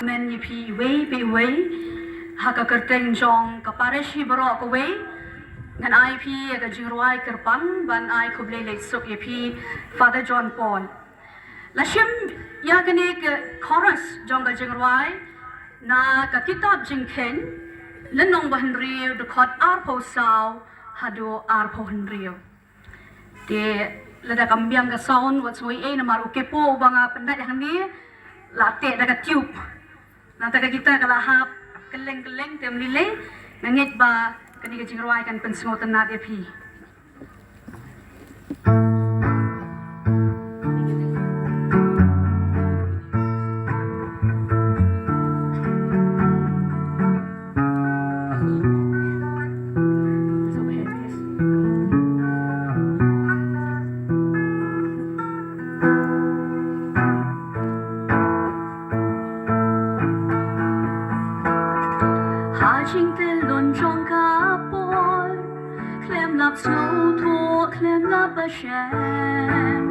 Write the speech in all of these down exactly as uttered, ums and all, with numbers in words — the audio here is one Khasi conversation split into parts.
Kmen ïa phi iwei pa iwei ha ka kyrteng jong ka parish hi baroh kawei. Ngan ai phi ïa ka jingrwai kyrpang ban ai khublei leit suk ïa phi, Father John Paul. La shim ïa kane ka chorus jong ka jingrwai na ka kitab Jingkheiñ, lynnong ba hynriew, dkhot arphew saw haduh arphew hynriew. Te lada kam biang ka sound, wat sngew ei ei, namar u kepo uba nga pyndait hangne la teh da ka tube. Nangta ka guitar ka la hap kylleng kylleng, te ym lei lei. Nga ngeit ba kane ka jingrwai kan pynsngewtynnat ïa phi. Ha jingtylli jong ka por, khlem lap sngewthuh, khlem lap ba shem.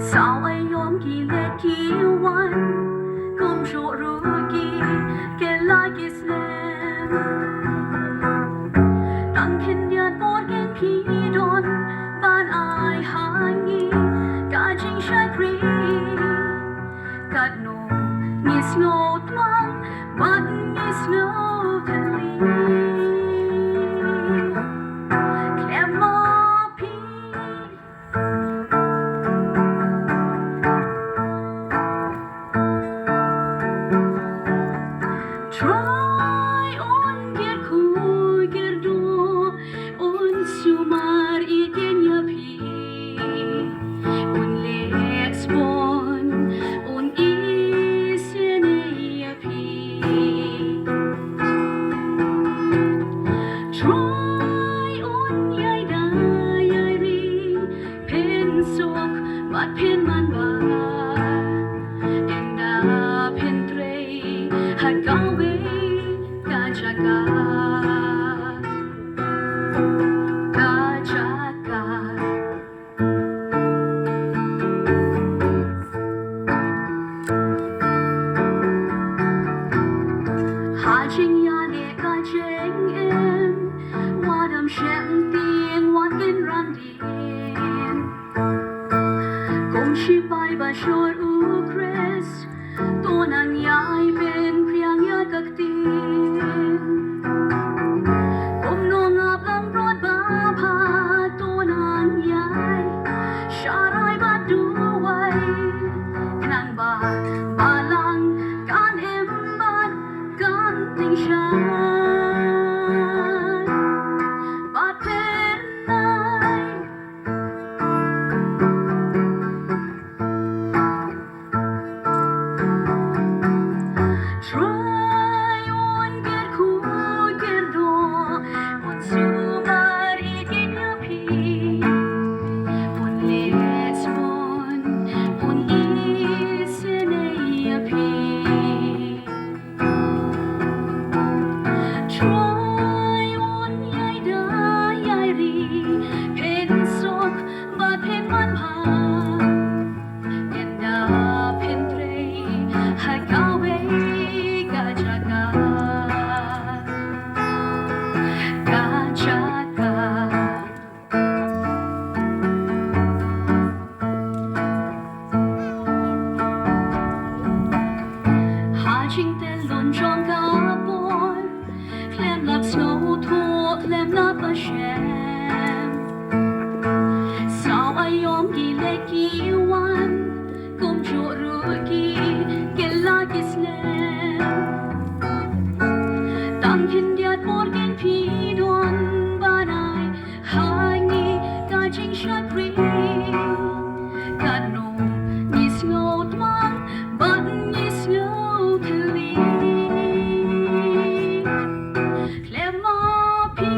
Saw aïom ki leit ki wan, kumjuh ruh ki kylla ki slem. Tang khyndiat por kein phi don ban ai ha ngi ka jingshakri. Katno ngi sngewtmang bad ngi sngewtylli. Khlem ma phi. Trai un kyrkhu kyrdoh, un sumar ïa kine ïa phi, un leh sbon, un isynei ïa phi. Trai un ïai da ïai ri, phin suk bad phin manbha. Ynda phin trei ha kawei ka jaka, ka jaka. Ha jingïaleh ka jingim, wat ym sheptieng, wat kynran dien. Kum shipai ba shur u Khrist, to nang ïai pynphriang ïa ka ktien. Kumno ngap lam brot ba bha, to nang ïai sharai bad duwai. Khnang ba balang kan im bad kan tyngshaiñ. Bad pynlait. Trai un kyrkhu kyrdoh, un sumar ïa kine ïa phi, un leh sbon, un isynei ïa phi. Trai un ïai da ïai ri, phin suk bad phin manbha. Ynda phin trei ha kawei ka jaka, ka jaka. Ha jingtylli jong ka por, khlem lap sngewthuh, khlem lap ba shem. Saw aïom ki leit ki wan, kumjuh ruh ki kylla ki slem. Tang khyndiat por kein phi don ban ai ha ngi ka jingshakri. Katno ngi sngewtmang bad ngi sngewtylli. Khlem ma phi.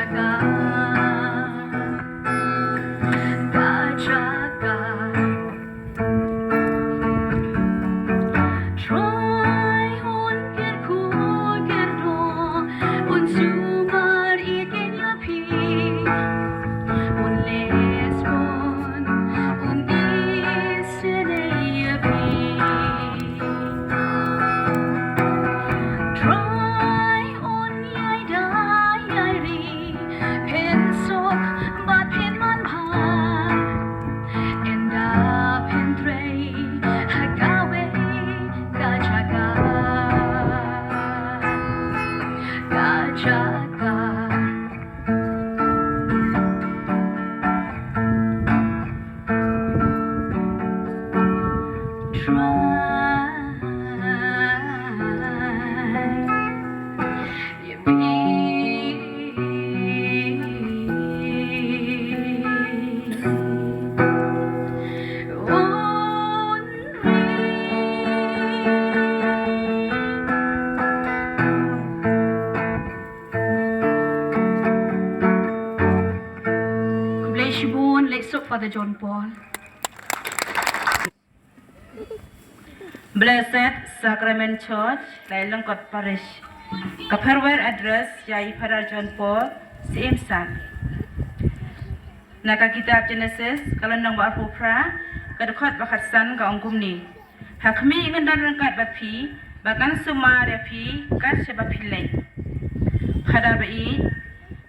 Ka, ka jaka. Trai un kyrkhu kyrdoh, un sumar ïa kine phi, un leh sbun, un isynei ïa phi. Trai un ïai da ïai ri, phin suk bad phin manbha. Ynda phin trei ha kawei ka jaka, ka jaka. Try. Khublei shibun, leit suk Father John Paul. Blessed Sacrament Church, Lailungkot Parish. Ka farewell address ïa i Father John Paul, Syiem Sat. Na ka kitab Genesis, ka lynnong ba arphew phra, ka dkhot ba khatsan ka ong kumne. Ha khmih ngan don ryngkat bad phi, bad ngan sumar ïa phi, kat shaba phi leit. Phadar ba ïeit,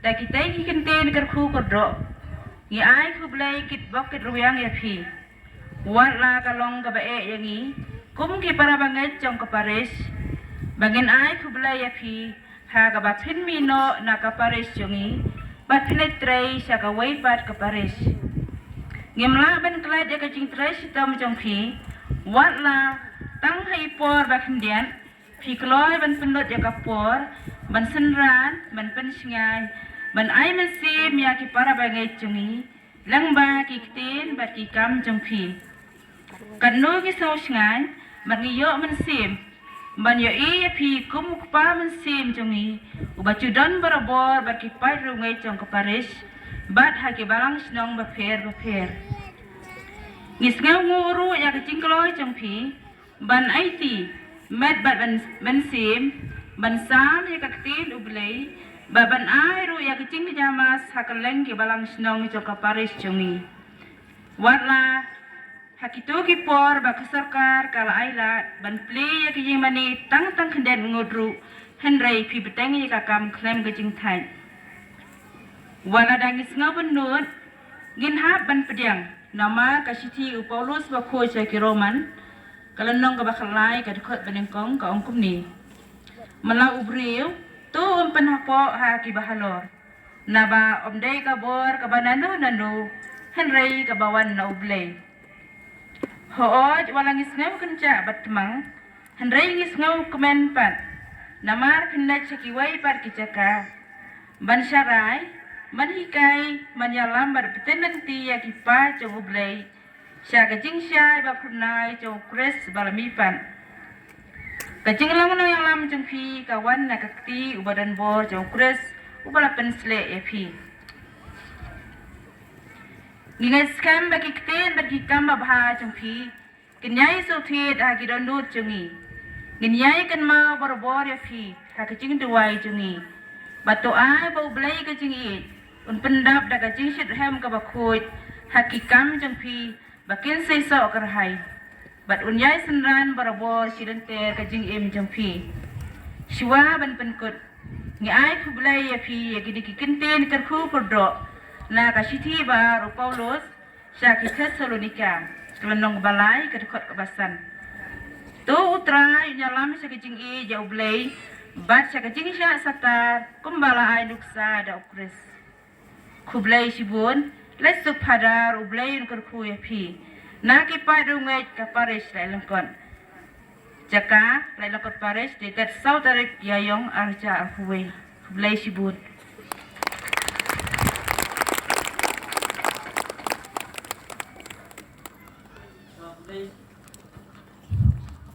da kitei ki kyntien kyrkhu kyrdoh, ngi ai khublei kitbok kitrwiang ïa phi. Wat la ka long kaba eh ïa ngi kum ki para bangeit jong ka parish, ba ngin ai khublei ïa phi ha kaba phin mih noh na ka parish jong ngi, bad phin leit trei sha kawei pat ka parish. Ngim lah ban klet ïa ka jingtrei shitom jong phi, wat la tang ha i por ba khyndiat phi kloi ban pynlut ïa ka por ban synran, ban pynshngaiñ, ban ai mynsiem ïa ki para bangeit jong ngi, lyngba ki ktien bad ki kam jong phi. Katno ngi sngewshngaiñ bad ngi ïoh mynsiem ban ïohi ïa phi kum u Kpa mynsiem jong ngi, uba ju don barabor bad ki paid riewngeit jong ka parish bad ha ki balang shnong bapher bapher. Ngi sngewnguh ruh ïa ka jingkloi jong phi ban aiti met bad ban, ban mynsiem, ban sam ïa ka ktien U Blei, bad ban ai ruh ïa ka jingkjia mass ha kylleng ki balang shnong jong ka parish jong ngi. Wat la ha kito ki por ba ka sorkar ka la ai lad ban plie ïa ka ïingmane tang tang khyndiat ngut ruh, hynrei phi bteng ïa ka kam khlem ka jingthait. Wat la dang ngi sngew bynnud, ngin hap ban pdiang namar ka shithi u Paulus bakhuid sha ki Roman, ka lynnong kaba khatlai, ka dkhot banyngkong, ka ong kumne: Ma la u briew, to um pynhapoh ha kiba halor, naba ym dei ka bor kaba nano nano, hynrei kaba wan na U Blei. Hooid, wat la ngi sngew kynjah bad tmang, hynrei ngi sngew kmen pat, namar phin leit sha kiwei pat ki jaka ban sharai, ban hikai, ban ïalam bad pyntip lynti ïa ki paid jong U Blei sha ka jingshai ba phyrnai jong U Khrist ba la mihpat. Ka jinglong nongïalam jong phi ka wan na ka kti uba donbor jong U Khrist, uba la pynsleh ïa phi. Ngi ngeit skhem ba ki ktien bad ki kam babha jong phi kin ïai sngewthuh ha ki dohnud jong ngi. Ngin ïai kynmaw barabor ïa phi ha ka jingduwai jong ngi. Bad to ai ba U Blei ka jingïeit un pyndap da ka jingshitrhem kaba khuid ha ki kam jong phi, ba kin seisoh kyrhai. Bad un ïai synran barabor shi lynter ka jingim jong phi. Shuwa ban pynkut, ngi ai khublei ïa phi ïa kine ki kyntien kyrkhu kyrdoh na ka shithi ba ar u Paulus sha ki Thessalonika, ka lynnong ba lai, ka dkhot kaba san. To U Trai un ïalam sha ka jingïeit ïa U Blei bad sha ka jingshah satar, kumba la ai nuksa da U Khrist. Khublei shibun, leit suk Phadar, U Blei un kyrkhu ïa phi. Na ki paid riewngeit ka parish Laitlangkot. Jaka, Laitlangkot Parish, date saw tarik Ïaïong arhajar arphew wei. Khublei shibun.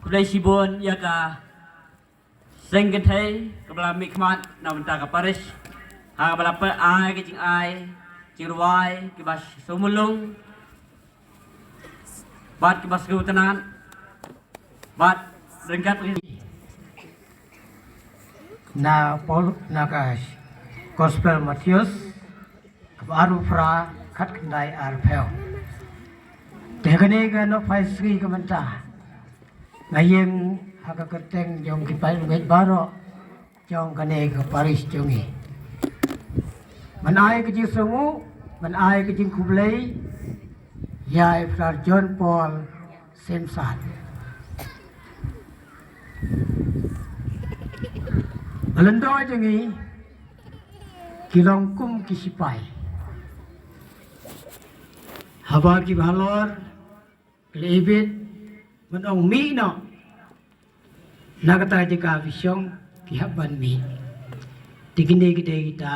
Khublei shibun ïa ka seng kynthei kaba la mihkhmat na bynta ka parish. Ha ba la pynai ka jingai jingrwai kiba sngewmulung bad kiba sngewtynnat bad ryngkat ri. Na Paul na ka Gospel Matheus kaba arphew phra khatkhyndai arphew. Te kane ka nongphai sngi ka mynta nga ïeng ha ka kyrteng jong ki paid bangeit baroh jong kane ka parish jong ngi. Ban ai ka jingsngewnguh, ban ai ka jingkhublei ïa i Father John Paul Semsat. Ba lyngdoh jong ngi ki long kum ki sipai. Haba kiba halor ki la ibit ban ong mih noh na kata jaka ba shong, ki hap ban mih. Te kine ki dei kita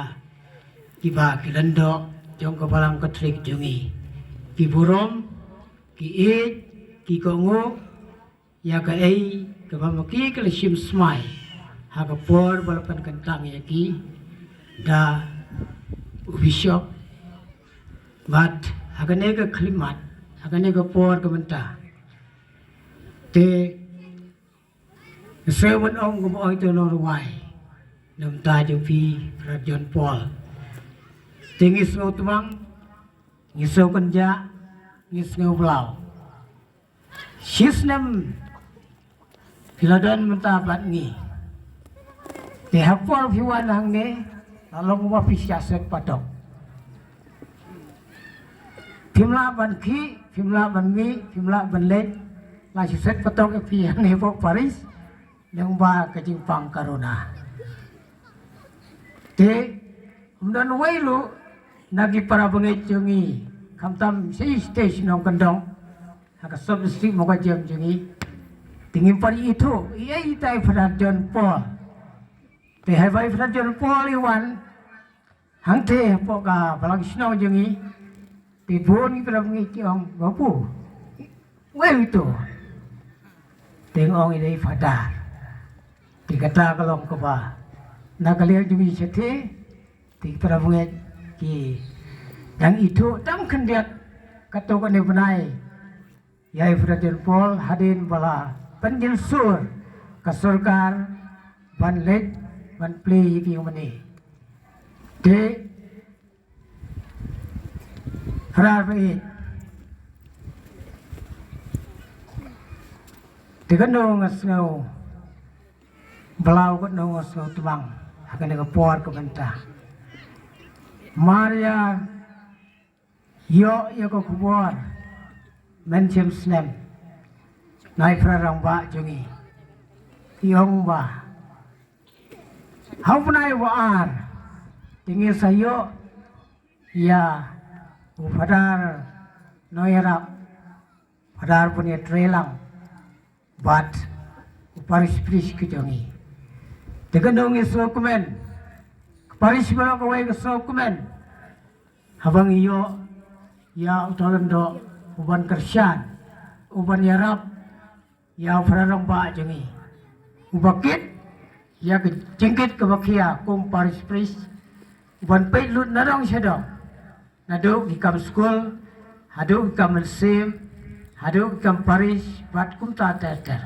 kiba ki lyngdoh jong ka Balang Katholik jong ngi. Ki burom, ki ïeit, ki kohnguh ïa kaei kaba ma ki ka la shim smai ha ka por ba la pynkyntang ïa ki da u bishop. Bad ha kane ka khyllipmat, ha kane ka por ka mynta, te nga sngew ban ong kumba ong ito nongrwai na bynta jong phi Father John Paul. Te ngi sngew tbang, ngi sngew kynjah, ngi sngew blau. Shisnem phi la don mynta bad ngi. Te ha por phi wan hangne la long ba phi shah set patok. Phim lah ban khih, phim lah ban mih, phim lah ban leit. La shah set patok ïa phi hangne hapoh parish lyngba ka jingpang corona. Te ym don uwei ruh na ki para bangeit jong ngi, khamtam sha state nongkyndong ha ka sub district Mawkyrwat jong ngi. Te ngim pat ithuh ïa itai Father John Paul. Te haba i Father John Paul i wan hangtei hapoh ka balang shnong jong ngi, te bun ki para bangeit ki ong, "Babu, uei uto?" Te nga ong, "I dei Father." Te kata ka long kaba na ka liang jong ngi shatei, te ki para bangeit ki dang ithuh tang khyndiat katto katne bnai ïa i Father John Paul hadien ba la pynjynsur ka sorkar ban leit ban plie ïa ki ïing mane. Te Father ba ïeit, te katno nga sngew blau, katno nga sngew tbang ha kane ka por ka mynta. Mar ïa ïoh ïa ka khubor mynshem snem na i Father rangbah jong ngi, i ong ba ha u bnai ba ar te ngin sa ïoh ïa u Father Noïarap, Father Buniatreilang bad u parish priest ka jong ngi. Te ka dei ngi sngewkmen, ka parish baroh kawei ka sngewkmen haba ngi ïoh ïa uta u lyngdoh uban kyrshan, uban ïarap ïa u Father rangbah jong ngi, uba kit ïa ka jingkit kaba khia kum parish priest, uban peit lut na dong sha dong, naduh ki kam skul haduh ki kam mynsiem, haduh ki kam parish bad kumta ter ter.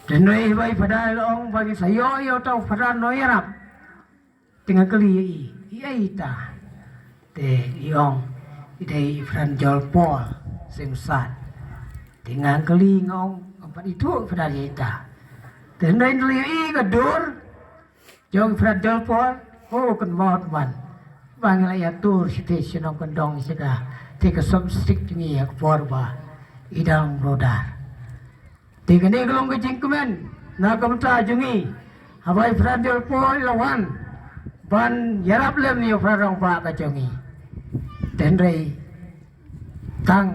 Te hynrei haba i Father i la ong ba ngi sa ïoh ïa uta u Father Noïarap, te nga kylli ïa i, "I ei ita?" Te i ong, "I dei i Father John Paul Semsat." Te nga kylli, nga ong, "Ngam pat ithuh Father ïa ita." Te hynrei nga kylli ïa i ka dur jong i Father John Paul, "Oh, kynmaw man, ba ngi la ïatur shatei sha nongkyndong sha ka, te ka sub district jong ngi ha ka por ba i dang brother." Te kane ka long ka jingkmen na ka bynta jong ngi haba i Father John Paul i la wan ban ïarap lem ïa u Father rangbah ka jong ngi. Te hynrei tang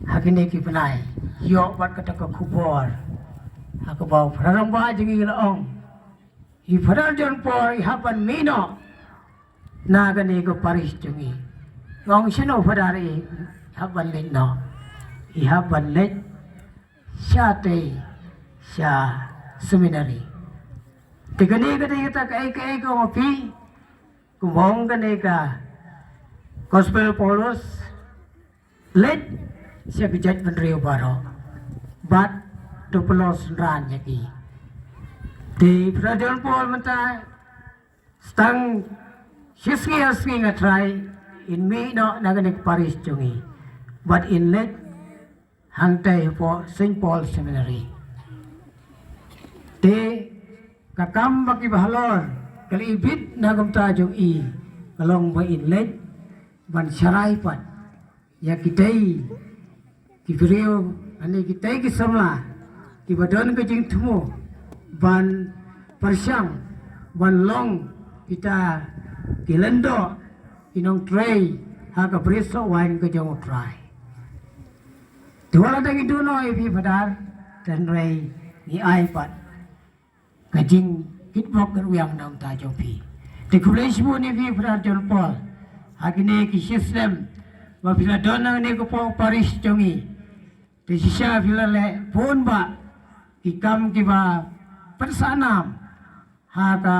ha kine ki bnai ïoh pat kata ka khubor ha kaba u Father rangbah jong ngi la ong, "I Father John Paul i hap ban mih noh na kane ka parish jong ngi." Nga ong, "Shano Father i hap ban leit noh?" "I hap ban leit shatei sha seminary." Te kane ka dei kata kaei kaei ka ong ïa phi, Mong kane ka Gospel Paulus leit sha ka jaitbynriew baroh bad to pynlong synran ïa ki. Te Brother John Paul mynta tang shi sngi ar sngi nga trai in mih noh na kane ka parish jong i bad in leit hangtai hapoh Saint Paul Seminary. Te ka kam ba ki bahalor ka la ibit na kumta jong i ka long ba in leit ban sharai pat ïa kitei ki briew, ani kitei ki samla ki ba don ka jingthmu ban pyrshang ban long kita ki lyngdoh ki nongtrei ha ka bri sohwain ka jong U Trai. Te wat la dang i duh noh ïa phi Phadar, te hynrei ngi ai pat ka jingkitbok kyrwiang na bynta jong phi. Te khublei shibun ïa phi Phadar John Paul ha kine ki shi snem ba phi la don hangne hapoh parish jong i. Te shisha phi la leh bun bah ki kam ki ba pynsahnam ha ka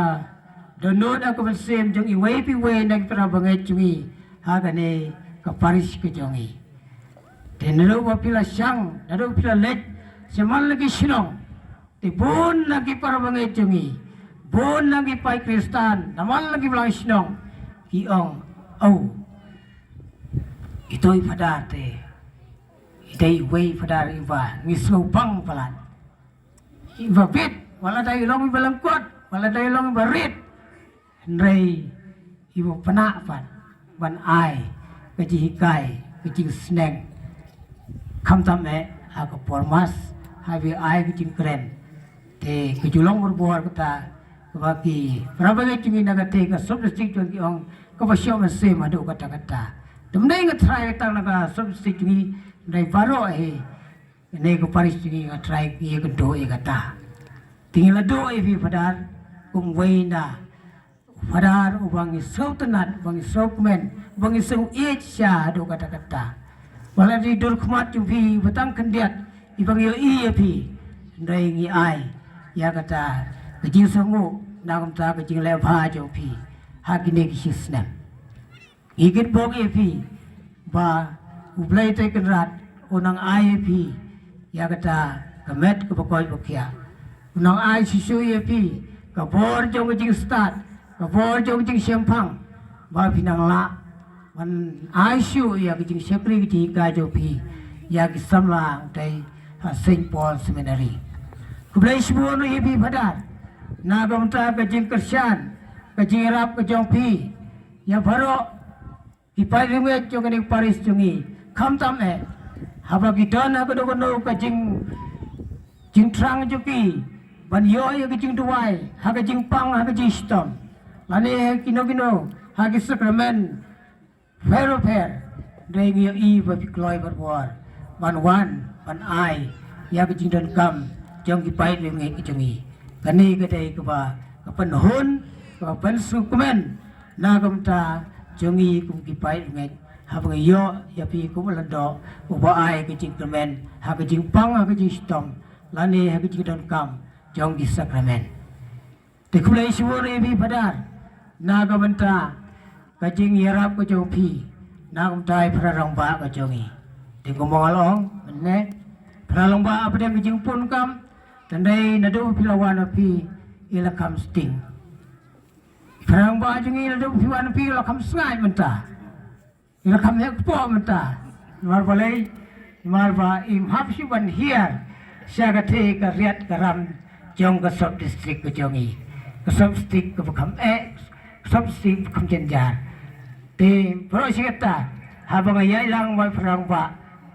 dohnud ha ka mynsiem jong iwei pa iwei na ki para bangeit jong i ha kane ka parish ka jong i. Te naduh ba phi la shang, naduh ba phi la leit sha man la ki shnong, te bun na ki para bangeit jong i, bun na ki paid Khristan na man la ki balang shnong ki ong, "Au, ito i Phadar te i dei iwei i Phadar i ba ngi sngewbang palat, i ba bit, wat la dei i long i ba lyngkot, wat la dei i long i ba rit, hynrei i ba pynah pat ban ai ka jinghikai, ka jingsneng, khamtam eh ha ka por Mass, ha ba i ai ka jingkren." Te ka ju long barabor kata kaba ki para bangeit jong ngi na kata ka sub district jong ngi ki ong kaba shoh mynsiem haduh katta katta. Te mynta nga trai tang na ka sub district jong ngi, hynrei baroh hi kane ka parish jong ngi nga trai ïakynduh ïa kata. Te ngi la duh ïa phi Phadar kum uwei na u Phadar uba ngi sngewtynnat, uba ngi sngewkmen, uba ngi sngewïeit sha haduh katta katta. Wat la dei dur khmat jong phi ba tang khyndiat i ba ngi ïohi ïa phi, hynrei ngi ai ïa kata ka jingsngew na kumta ka jingleh bha jong phi ha kine ki shi snem. Ngi kitbok ïa phi ba U Blei Trai Kynrad un nang ai ïa phi ïa kata ka met kaba koit ba khiah. Un nang ai shisha ïa phi ka bor jong ka jingstad, ka bor jong ka jingshemphang, ba phi nang lah ban ai shuh ïa ka jingshakri ka jinghikai jong phi ïa ki samla hangtai ha Saint Paul Seminary. Khublei shibun ïa phi Phadar na ka bynta ka jingkyrshan, ka jingïarap ka jong phi ïa baroh ki paid riewngeit jong kane ka parish jong ngi, khamtam eh haba ki don ha kano kano ka jing, jingthrang jong ki ban ïoh ïa ka jingduwai ha ka jingpang, ha ka jingshitom, lane ha kino kino ha ki sakramen pher bapher. Hynrei ngi ïohi ba phi kloi barabor ban wan ban ai ïa ka jingdonkam jong ki paid riewngeit ka jong ngi. Kane ka dei kaba ka pynhun, kaba pynsngewkmen na ka bynta jong ngi kum ki paid riewngeit, haba ngi ïoh ïa phi kum u lyngdoh uba ai ka jingkyrmen ha ka jingpang, ha ka jingshitom, lane ha ka jingdonkam jong ki sakramen. Te khublei shibun ïa phi Phadar na ka bynta ka jingïarap ka jong phi na ka bynta i Phadar Rangbah ka jong ngi. Te kumba nga la ong mynne, Phadar Rangbah hapdeng ka jingpun kam, te hynrei naduh phi la wan phi i la kham sting. Phadar Rangbah jong ngi naduh phi wan phi i la kham sngaid mynta. I la kham heh kpoh mynta. Namar balei? Namar ba im hap shuh ban hiar sha kata ka riat ka ram jong ka sub district ka jong i. Ka sub district kaba kham eh, ka sub district kaba kham jynjar. Te baroh shi katta haba nga ïaid lang bad Phadar Rangbah,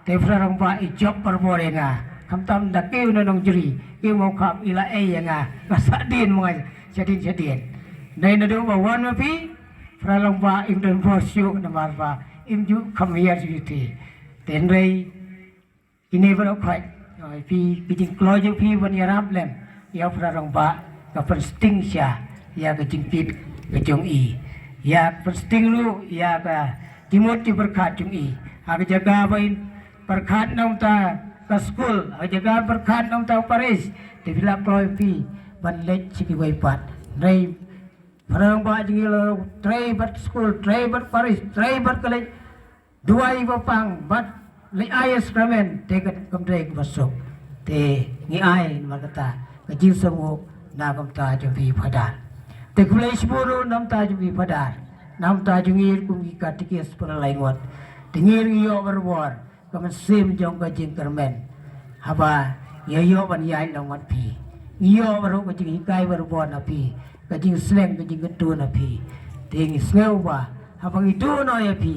te Phadar Rangbah i jop barabor ïa nga. Khamtam da kiew na Nongjri, kiew Mawkhap, i la ei ïa nga. Nga sahdien ma nga, shadien shadien. Dei naduh ba wan ma phi, Phadar Rangbah im don bor shuh namar ba im ju kham hiar shuh te. Te hynrei kine baroh khoit, ïa phi, ka jingkloi jong phi ban ïarap lem ïa u Phadar Rangbah ka pynsting sha ïa ka jingkit ka jong i, ïa ka pynsting ruh ïa ka jingmut jingpyrkhat jong i. Ha ka jaka ba in pyrkhat na ka bynta ka skul, ha ka jaka pyrkhat na ka bynta u parish, te phi la kloi phi ban leit sha kiwei pat. Hynrei Para rangbah jong ngi la trei bad skul, trei bad parish, trei bad college. Duwai ba pang bad leit ai ïa sakramen te ka kam trei kaba suk. Te ngi ai namar kata ka jingsngewnguh na ka bynta jong phi Phadar. Te khublei shibun ruh na ka bynta jong phi Phadar, na ka bynta jong ngi kum ki katikis para laingut. Te ngi ruh ngi ïoh barabor ka mynsiem jong ka jingkyrmen haba ngi ïoh ban ïaid lang bad phi. Ngi ïoh baroh ka jinghikai barabor na phi, ka jingsneng, ka jingkyntu na phi. Te ngi sngew ba haba ngi duh noh ïa phi,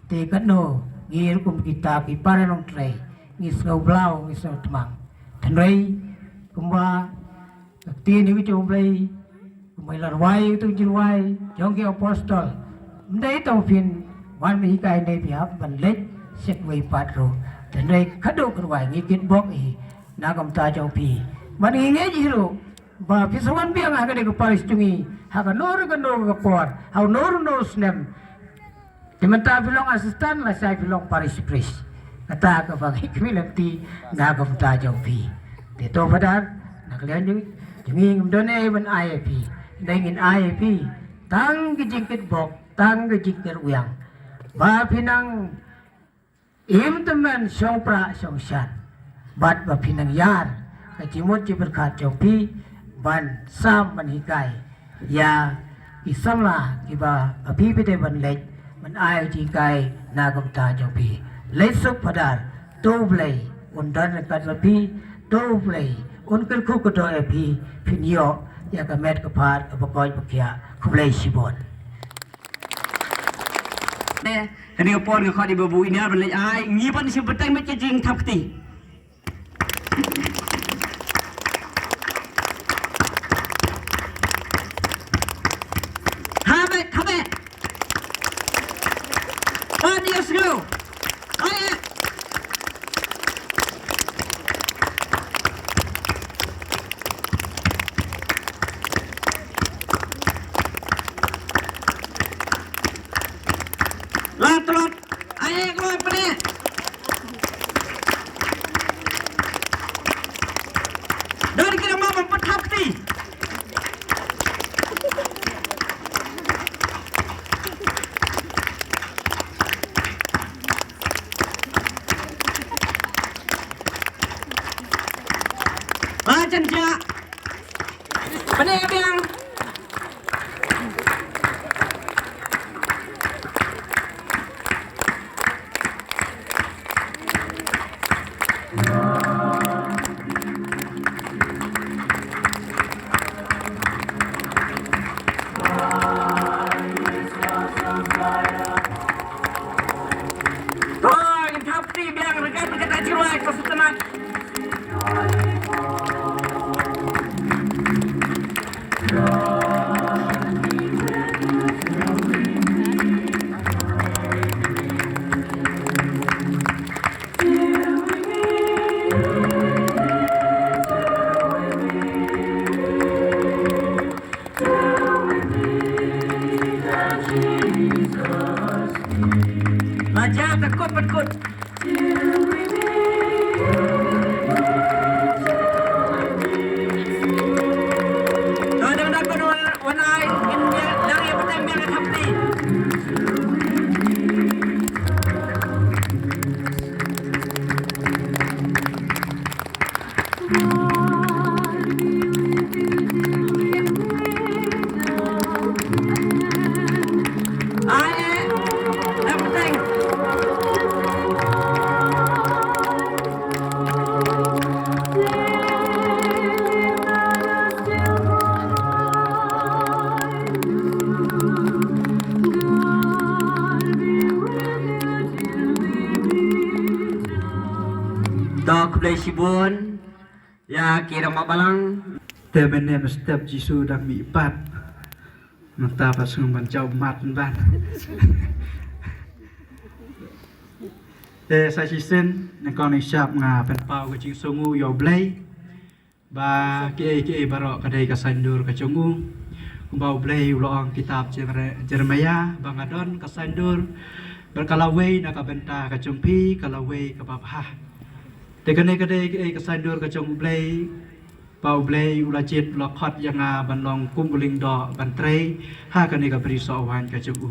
te katno ngi ruh kum kita ki para nongtrei ngi sngew blah, ngi sngew tmang. Hynrei kumba ka ktien jong U Blei, kumba la rwai ïa uto u jingrwai jong ki apostol, ym dei tang phin wan ban hikai, ym dei phi hap ban leit sha kiwei pat ruh. Te hynrei khadduh ka rwai ngi kitbok hi na ka bynta jong phi. Bad ngi ngeit hi ruh ba phi sa wan biang ha kane ka parish jong ngi ha kano re kano ka por, ha uno re uno u snem. Te mynta phi long assistant, lashai phi long parish priest. Kata kaba ngi kyrmen lynti na ka bynta jong phi. Te to Phadar, na ka liang jong ngi, jong ngi ngim don ei ban ai ïa phi. Hynrei ngin ai ïa phi tang ka jingkitbok, tang ka jingkyrwiang ba phin nang im tymmen shong prah shong shan, bad ba phin nang ïar ka jingmut jingpyrkhat jong phi ban sam ban hikai ïa ki samla kiba, ba phi phi dei ban leit ban ai jinghikai na ka bynta jong phi. Leit suk Phadar, to U Blei un don ryngkat bad phi, to U Blei un kyrkhu kyrdoh ïa phi, phin ïoh ïa ka met ka phad kaba koit ba khiah. Khublei shibun. Kane ka por nga khot ïa i Babu Inyar ban leit ai, ngi ban shim bteng met ka jingthap kti. Habe, habe. Pan ïa sngew. Ai, eh. La tlot. Ai, eh, kloi pne. Don ki ma ban pat thap kti. Ba chen ja. Pne biang. To, ngin thap kti biang ryngkat bad kata jingrwai ka Sultanate. La ja ta kut pat kut. To, dang dang ko wan, wan ai, in ya, dang ya, dang ya, dang ya. To khublei shibun ïa ki rangbah balang. Te mynne mynstep Jisu dang mih pat. Mynta ba sngewbha ban jaw mat ban. Te sa shisien nyngkong nyngshap nga pynpaw ka jingsngewnguh ïa U Blei ba kiei kiei baroh ka dei ka saiñdur ka jong u. Kumba U Blei u la ong kitab Jer-, Jeremaïah ba nga don ka saiñdur bad ka lawei na ka bynta ka jong phi, ka lawei kaba bha. Te kane ka dei kaei ka saiñdur ka jong U Blei Ba U Blei u la jied u la khot ïa nga ban long kum u lyngdoh ban trei ha kane ka bri soh waiñ ka jong u.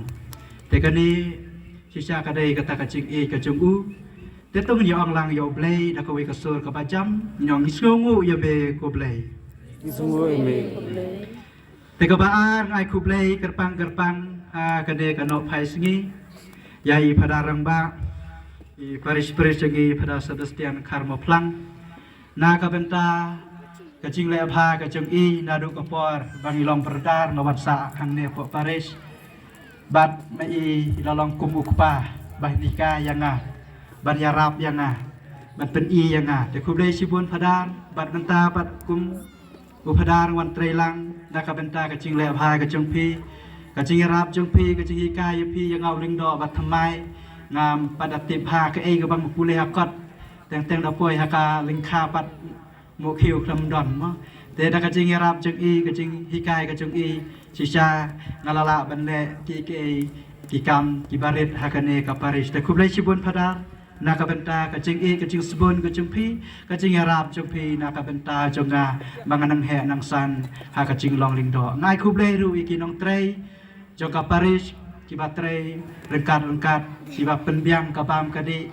Te kane shisha ka dei kata ka jingïeit ka jong u. Te to ngin ïa ong lang ïa U Blei da kawei ka sur kaba jam, ngin ong, ngi sngewnguh ïa me ko Blei. Ngi sngewnguh ïa me. Te kaba ar, ngai khublei kyrpang kyrpang ha kane ka nohphai sngi ïa i Phadar Rangbah, i Parish Priest jong ngi, Phadar Sebastian Kharmawphlang, na ka bynta ka jingleh bha ka jong i naduh ka por ba ngi long brother, nga wan sah hangne hapoh parish. Bad ma i i la long kum u kpa ba hikai ïa nga ban ïarap ïa nga, ban pyni ïa nga. Te khublei shibun Phadar, bad mynta bad kum u Phadar wan trei lang na ka bynta ka jingleh bha ka jong phi, ka jingïarap jong phi, ka jinghikai ïa phi ïa nga u lyngdoh ba thymmai. Ngam pat da tip ha kaei kaba nga pule ha kot, teng teng da poi ha ka lyngkha pat mo khiew khlem don mo. Te da ka jingïarap jong i, ka jinghikai ka jong i, shisha nga la lah ban leh ki, ki, ki kam kiba rit ha kane ka parish. Te khublei shibun Phadar na ka bynta ka jingïeit ka jingsbun ka jong phi, ka jingïarap jong phi na ka bynta jong nga ba nga nang heh nang san ha ka jinglong lyngdoh. Ngai khublei ruh ïa ki nongtrei jong ka parish kiba trei ryngkat ryngkat, kiba pynbiang ka bam ka dih,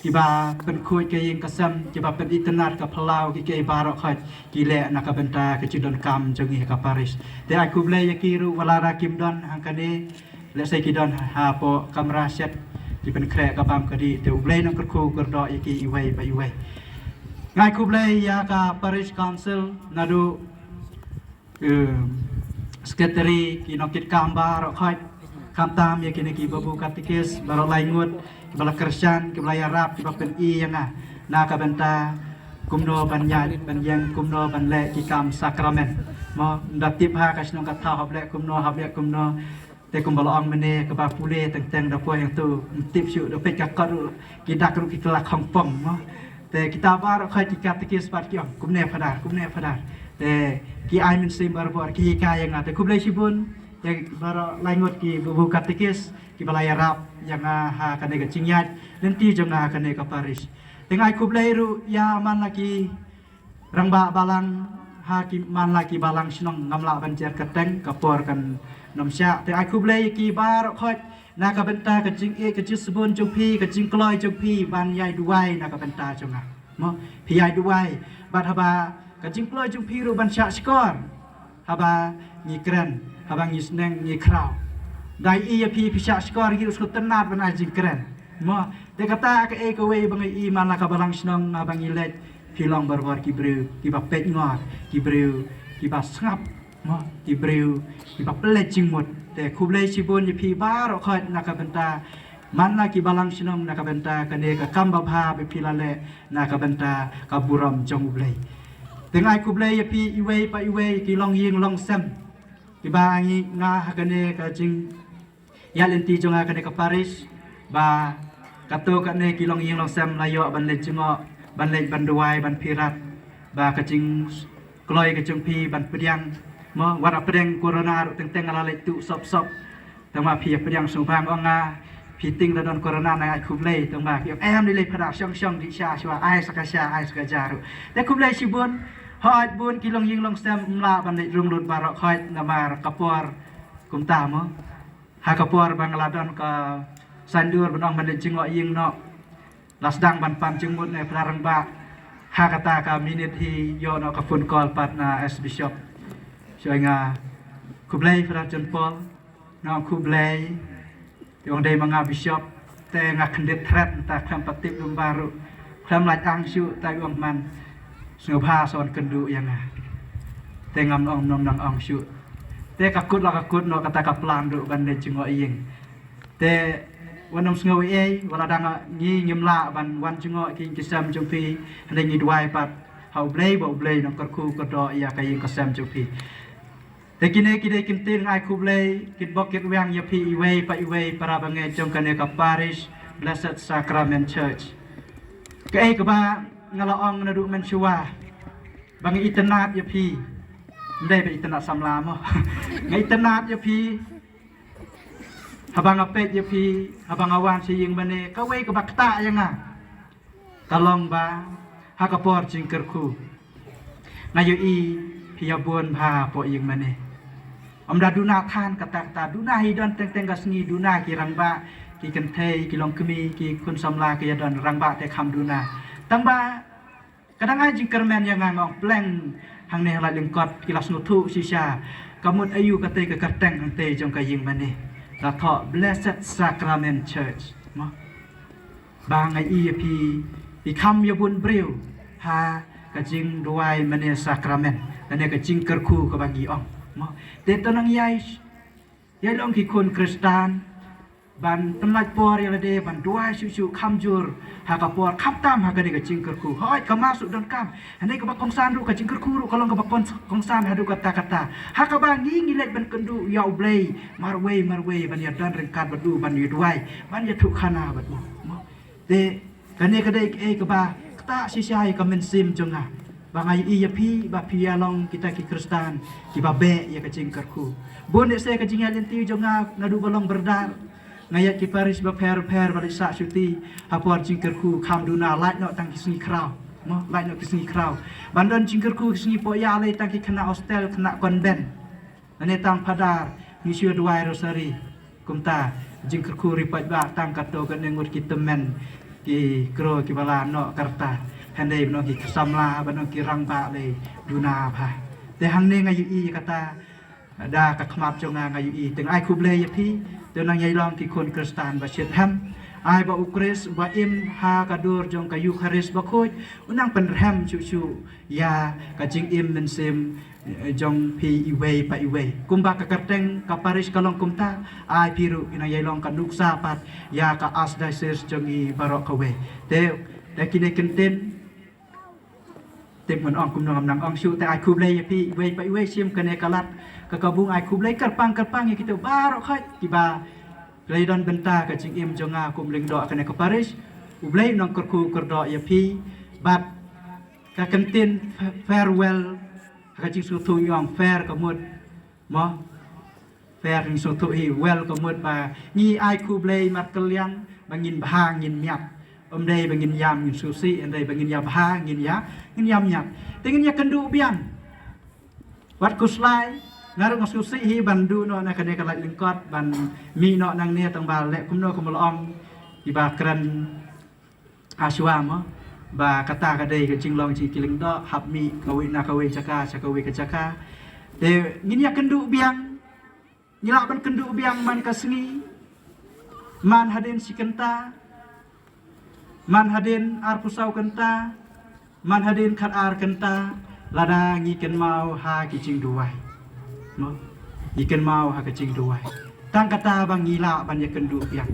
kiba pynkhuid ka ïing ka sem, kiba pynitynnad ka phyllaw, ki, ki baroh khoit ki leh na ka bynta ka jingdonkam jong ngi ha ka parish. Te ai khublei ïa ki ruh wat la da kim don hangkane, lehse ki don hapoh kamra shet ki pynkhreh ka bam ka dih. Te U Blei un kyrkhu kyrdoh ïa ki iwei pa iwei. Ngai khublei ïa ka parish council naduh, eh, secretary, ki nongkit kam baroh khoit, khamtam ïa kine ki babu katekis baroh lai ngut kiba la kyrshan, kiba la ïarap, kiba pyni ïa nga na ka bynta kumno ban ïaid ban ïeng, kumno ban leh ki kam sakramen. Mo, ym da tip ha ka shnong ka thaw hap leh kumno, hap leh kumno. Te kumba la ong mynne, kaba pule teng teng da poi hangto, ym tip shuh, da peit ka kot ruh ki dak ruh ki kylla khongpong mo. Te kita baroh khoit ki katekis pat ki ong, kumne Phadar, kumne Phadar. Te ki ai mynsiem barabor, ki hikai ïa nga. Te khublei shibun ïa baroh lai ngut ki babu katekis kiba la ïarap ïa nga ha kane ka jingïaid lynti jong nga ha kane ka parish. Te ngai khublei ruh ïa man la ki rangbah balang, ha ki man la ki balang shnong, ngam lah ban jer kyrteng, ka por kan nym shah. Te ai khublei ïa ki baroh khoit na ka bynta ka jingïeit ka jingsbun jong phi, ka jingkloi jong phi ban ïai duwai na ka bynta jong nga. Mo, phi ïai duwai bad haba ka jingkloi jong phi ruh ban shah shkor haba ngi kren, haba ngi sneng ngi khraw. Da ïohi ïa phi phi shah shkor, ngi ruh sngewtynnad ban ai jingkren. Mo, te kata kaei kawei ba nga ïohi man la ka balang shnong, haba ngi leit phi long barabor ki briew kiba peit ngor, ki briew kiba sngap, mo, ki briew kiba pynleit jingmut. Te khublei shibun ïa phi baroh khoit na ka bynta man la ki balang shnong, na ka bynta kane ka kam babha ba phi la leh na ka bynta ka burom jong U Blei. Te ngai khublei ïa phi iwei pa iwei ki longïing longsem kiba ngi, nga ha kane ka jing ïa lynti jong nga kane ka parish, ba kato kane ki longïing longsem la ïoh ban leit jngoh, ban leit ban duwai, ban phirat, ba ka jingkloi ka jong phi ban pdiang. Mo, wat la pdiang corona ruh teng teng la leit tuh sop sop. Tang ba phi ïa pdiang sngewbha, ong nga phi tieng la don corona, nga ai khublei. Tang ba phi ong em, dei lei Phadar, shong shong dih sha shuwa, ai sa ka sha, ai sa ka ja ruh. Te khublei shibun. Hooid bun ki longïing longsem ym lah ban leit rung lut baroh khoit namar ka por kumta mo. Ha ka por ba nga la don ka saiñdur ban ong ban leit jngoh ïing noh, la sdang ban pan jingmut na i Phadar Rangbah. Ha kata ka minit hi ïoh noh ka phone call pat na ex-bishop. Shu ong nga, khublei Phadar John Paul, nga ong khublei. Te ong dei ma nga bishop, te nga kyndit thret mynta, khlem pat tip lum baroh, khlem lait ang shuh. Te ong man, sngewbha sa wan kynduh ïa nga. Te ngam ong, ym nang ong shuh. Te ka kut la ka kut noh kata ka plan ruh ban leit jngoh ïing. Te wat nym sngew ei ei, wat la dang ngi ngim lah ban wan jngoh ki ïing ki sem jong phi, hynrei ngi duwai pat ha U Blei ba U Blei un kyrkhu kyrdoh ïa ka ïing ka sem jong phi. Te kine ki dei ki ktien ai khublei, ki bok ki rwiang ïa phi iwei pa iwei para bangeit jong kane ka parish Blessed Sacrament Church. Kaei kaba nga la ong naduh mynshuwa, ba nga itynnad ïa phi. Ym dei ba itynnad samla mo. Nga itynnad ïa phi. Haba nga peit ïa phi, haba nga wan sha ïing mane, kawei kaba ktah ïa nga ka long ba ha ka por jingkyrkhu, Nga ïohi phi ïa bun bha hapoh ïing mane. Ym da duna than katta katta, duna hi don teng teng ka sngi, duna ki rangbah, ki kynthei, ki longkmie, ki khun samla ki ïa don, rangbah te kham duna. Tang ba ka dang ai jingkyrmen ïa nga, nga ong pleng hangne ha la lyngkot ki la sngewthuh shisha. Ka mut aïu katei ka kyrteng hangtei jong ka ïing mane. La thoh Blessed Sacrament Church. Mo. Ba nga ïohi ïa phi, phi kham ïa bun briew ha ka jingduwai mane sakramen, lane ka jingkyrkhu kaba ngi ong. Mo. Te to nang ïai, ïai long ki khun Khristan ban pynlait por ïa lade ban duwai shuh shuh kham jur ha ka por, kham tam ha kane ka jingkyrkhu. Hooid, ka Mass ruh donkam. Hynrei kaba kongsan ruh, ka jingkyrkhu ruh ka long kaba kong-, kongsan haduh katta katta. Ha kaba ngi ngi leit ban kynduh ïa U Blei marwei marwei, ban ïa don ryngkat bad u, ban ïa duwai, ban ïathuh khana bad u. Mo. Te kane ka dei kaei kaba ktah shisha ïa ka mynsiem jong nga, ba nga ïohi ïa phi ba phi ïa long kita ki Khristan kiba beh ïa ka jingkyrkhu. Bun ïa se ka jingïaid lynti jong nga naduh ba long Brother, nga ïaid ki parish bapher bapher ba leit sah shuti ha por jingkyrkhu, kham duna, lait noh tang ki sngi khraw. Mo, lait noh ki sngi khraw. Ban don jingkyrkhu ki sngi poh ïa lei tang ki khynnah hostel, khynnah convent. Lane tang phadar, ngi shu duwai rosary. Kumta, jingkyrkhu ri paidbah tang katto katne ngut ki tymmen, ki kro kiba la noh ka rta. Hynrei ba nong ki samla, ba nong ki rangbah lei duna bha. Te hangne nga ïohi kata, da ka khmat jong nga nga ïohi. Te nga ai khublei ïa phi, te nang ïai long ki khun Khristan ba shitrhem. Ai ba U Khrist ba im ha ka dur jong ka Eukharist bakhuid, u nang pynrhem shuh shuh ïa ka jingim mynsiem, eh, jong phi iwei pa iwei. Kumba ka kyrteng ka parish ka long kumta, ai phi ruh phin nang ïai long ka nuksa pat ïa ka Archdiocese jong ngi baroh kawei. Te da kine ki ktien, tip ngan ong kumno ngam nang ong shuh, te ai khublei ïa phi iwei pa iwei shim kane ka lad ka kabung, ai khublei kyrpang kyrpang ïa kito baroh khoit kiba la ïadon bynta ka jingim jong nga kum lyngdoh kane ka parish. U Blei u nang kyrkhu kyrdoh ïa phi. Bad ka ktien farewell, ha ka jingsngewthuh ngi ong fare ka mut, mo, fare ngi sngewthuh hi, well ka mut ba ngi ai khublei markylliang ba ngin bha ngin miat. Ym dei ba ngin ïam ngin sngewsih, ym dei ba ngin ïa bha ngin ïa, ngin ïa miat. Te ngin ïa kynduh biang. Wat khuslai, nga ruh nga sngewsih hi ban duh noh na kane ka lait lyngkot, ban mih noh nangne, tang ba leh kumno kumba la ong kiba kren ha shuwa, mo, ba kata ka dei ka jinglong jong ki lyngdoh, hap mih kawei na kawei jaka sha kawei ka jaka. Te ngin ïa kynduh biang, ngi lah ban kynduh biang man ka sngi, man hadien shi kynta, man hadien arphew saw kynta, man hadien khatar kynta, lada ngi kynmaw ha ki jingduwai. Mo? Ngi kynmaw ha ki jingduwai. Tang kata ba ngi lah ban ïa kynduh biang.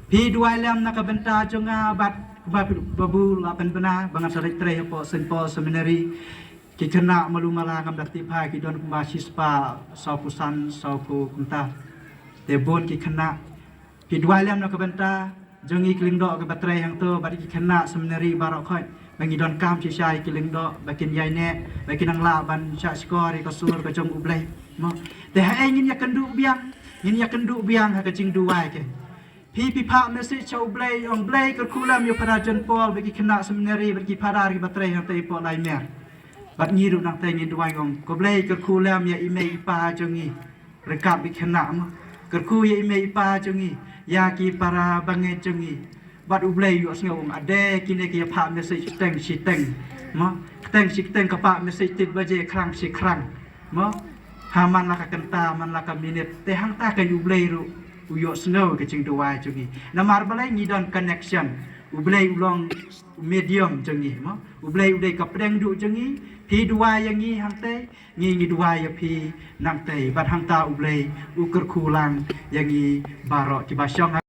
Phi duwai lem na ka bynta jong nga bad ba, ba bun la pynbna ba ngan sa leit trei hapoh Saint Paul Seminary. Ki khynnah malu mala ngam da tip hi, ki don kumba shispah sawphew san, sawphew kumta. Te bun ki khynnah. Phi duwai lem na ka bynta jong ngi ki lyngdoh kiba trei hangto bad ki khynnah seminary baroh khoit, ba ngi donkam shisha ïa ki lyngdoh ba kin ïaineh, ba kin nang lah ban shah shkor ïa ka sur ka jong U Blei. Mo. Te haei ngin ïa kynduh biang, ngin ïa kynduh biang ha ka jingduwai kein. Phi, phi phah message sha U Blei, ong Blei kyrkhu lem ïa u Phadar John Paul bad ki khynnah seminary bad ki phadar kiba trei hangtei hapoh Laimer. Bad ngi ruh nangtei ngin duwai, ong ko Blei kyrkhu lem ïa i mei i pa jong ngi. Ryngkat bad ki khynnah, mo. Kyrkhu ïa i mei i pa jong ngi, ïa ki para bangeit jong ngi. Bad U Blei u ïohsngew, ong ade kine ki ïa phah message shiteng shiteng, mo. Kteng shi kteng ka phah message, tit baje khrang shi khrang, mo. Ha man la ka kynta, man la ka minit, te hangta ka U Blei ruh u ïohsngew ka jingduwai jong ngi. Namar balei? Ngi don connection. U Blei u long medium jong ngi, mo. U Blei u dei ka pdeng duh jong ngi. Phi duwai ïa ngi hangtei, ngi ngi duwai ïa phi nangtei. Bad hangta U Blei u kyrkhu lang ïa ngi baroh kiba shong